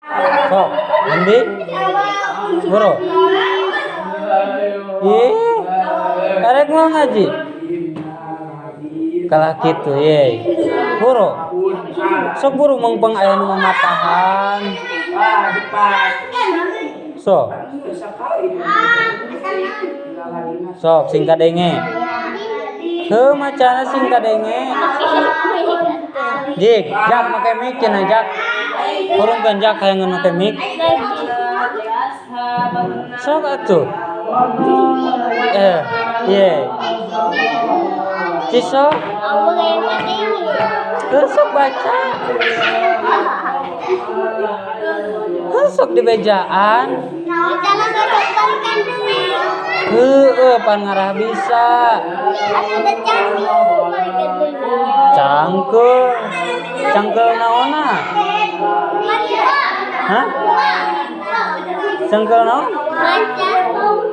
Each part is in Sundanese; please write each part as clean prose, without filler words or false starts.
Sok, mandi. Boro. Ih, erek mau ngaji. Kalah kitu ye. Boro. Sok buru mengpeng aya nu mamatahan. Sok. Sok sing kadenge. Heuh macana sing kadenge. Jik, jak make mic cenah jak. Hurungkeun jak hayang make mic. Sok atuh. Eh, ye. Cisok. Heuh sok baca. Heuh sok dibejaan. Heueuh pan ngarah bisa. Cangkeul. Cangkeul naonna? Hah? Cangkeul naon?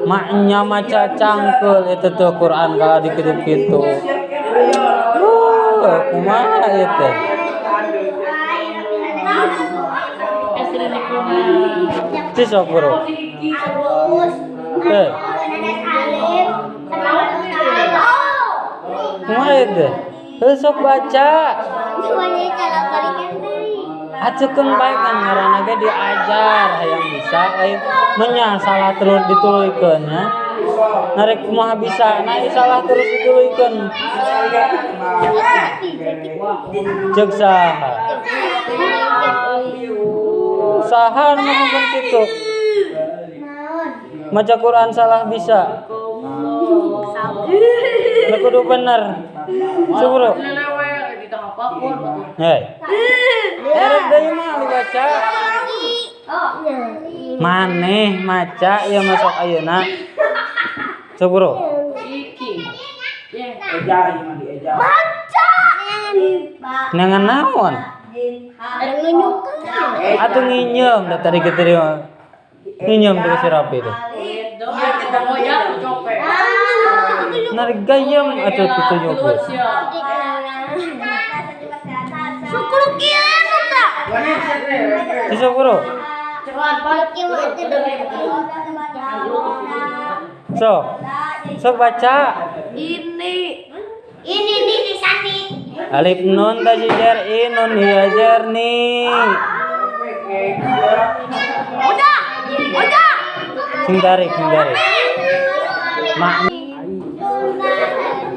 Maknya maca cangkeul itu tuh Quran kalau dikitu-kitu. Kumaha ieu teh? Cisok bro. Eh. Kumaha ieu teh? Heuh sok baca. Acekeun bae kan ngaranna ge diajar hayang bisa lain menya salah terus dituluykeun nya. Narek kumaha bisa, nah salah terus dituluykeun. Ceuk saha? Saha nu ngomongkeun kitu? Maca Quran salah bisa. Nu kudu bener. Subro. Hei. Erek deui mah dibaca. Maneh maca ieu masuk ayeuna. Sok bro. Neangan naon? Atuh nginyeum da tadi kitu mah. Nginyeum teh si Rapi teh. Narik gayem atuh kitu nyukur. Sok bro. Sok. Sok baca. Ini nih di sani. Alif nun tajijar inun hiajar ni. Udah, udah. Sing tarik, sing tarik. Mak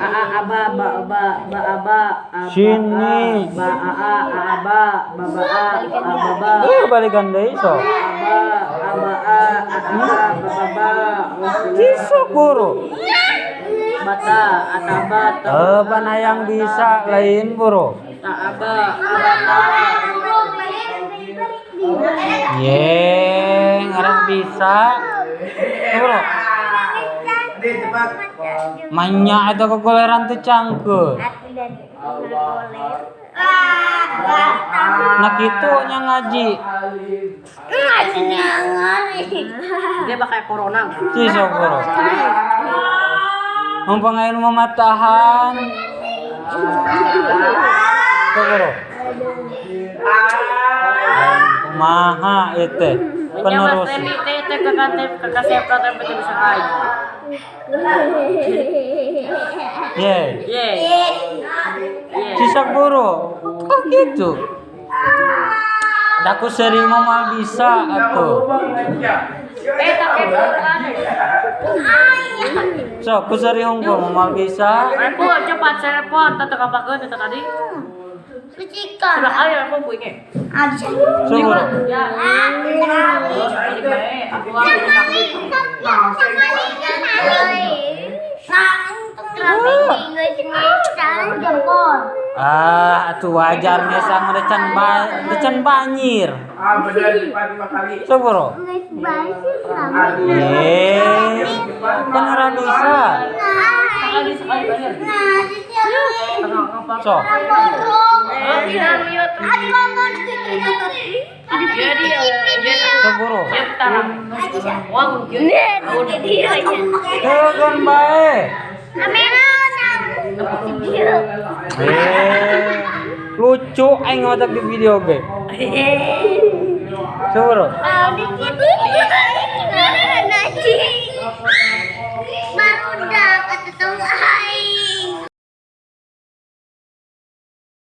A a aba ba ba ba aba a sini. Ba a a a ba ba ba a a ba ba. Balikan deui sok. Aba aba a a ba ba ba. Cisok buru. Bata ataba ta. Pan hayang bisa lain buru. Ta aba aba ta. Ye, ngarah bisa. Buru. Manya eta kokoleran teh cangkeul. Nah kitu nya ngaji. Dia bakal corona. Cisok buru. Mumpung aya nu mamatahan. Sok buru. Kumaha ieu teh? Penerus. Ye. Cisok buru. Kok gitu? Da ku sering mah bisa atuh. Sok ku seri hungkul mah bisa. Aku cepat telepon tata kapakeun eta tadi. Sudah kali aku punya. Sok buru. Ya. Ah, atuh wajar ngesang recan banyir. Ah, bener 5 kali. Sok buru. Eh, kan ora bisa. Sok. Sok buru. Heukeun bae. Lucu aing ngotak di video ge. Suruh. Dikit.